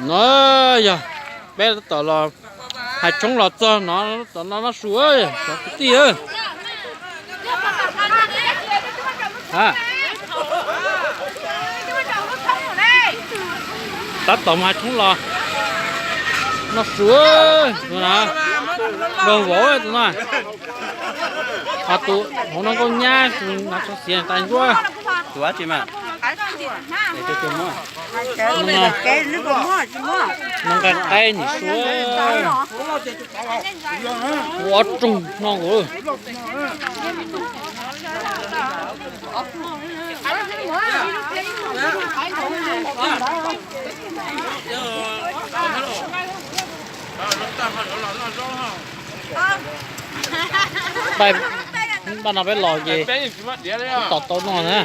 No yog peb tab tom los hais tshoob los txog no, tom no noj su, cov kwv tij. Tab tom mus hais tshoob los noj su, nraug vauv tus no. Ho tus hauv no nkauj nyab, hnav tsho xiav tais ntsuab. No nqa qaib nim su, ua ob rooj no nkaus. Npaj no peb los ces tom tau no na.